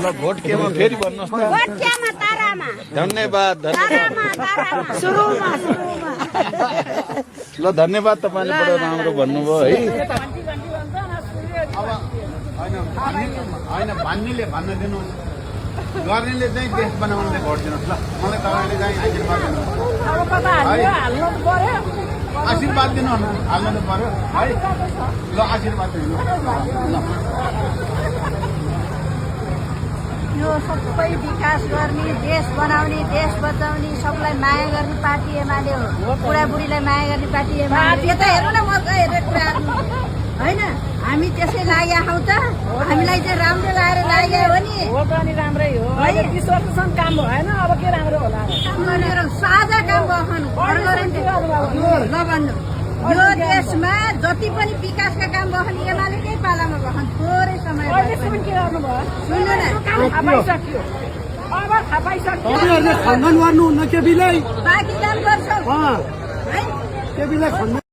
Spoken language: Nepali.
ल भोट केमा फेरि भन्नुहोस् त। भोट केमा तारामा धन्यवाद तारामा सुरुमा ल धन्यवाद तपाईँले बडो राम्रो भन्नुभयो है। अब होइन भन्नेले भन्न दिनुहोस्, गर्नेले चाहिँ देश बनाउनलाई भोट दिनुहोस्। ल मलाई तपाईँले चाहिँ आशीर्वाद दिनुहोस्, आशीर्वाद दिनु हाल्नु त पर्यो है। ल आशीर्वाद दिनु। यो सबै विकास गर्ने, देश बनाउने, देश बचाउने, सबलाई माया गर्ने पार्टी एमाले हो। बुढाबुढीलाई माया गर्ने पार्टी एमाले। यो त हेर्नु न, म त हेरेर कुरा होइन, हामी त्यसै लागेका हौ त। हामीलाई चाहिँ राम्रो लागेर लागेको हो नि। हो पनि राम्रै हो। अहिले 20 वर्षसम्म काम भएन, अब के राम्रो होला? काम गरेर साझा काम गर्नु ल भन्नु। यो देशमा जति पनि विकासका काम बस्ने एमालेकै पालामा बस्नु। थोरै समय अहिलेसम्म के गर्नुभयो? सुन्नु न, थापाइसक्यो, अब थापाइसक्यो। खण्डन गर्नुहुन्न केपीलाई, बाँकी काम गर्छौ अँ है। केपीलाई खण्डन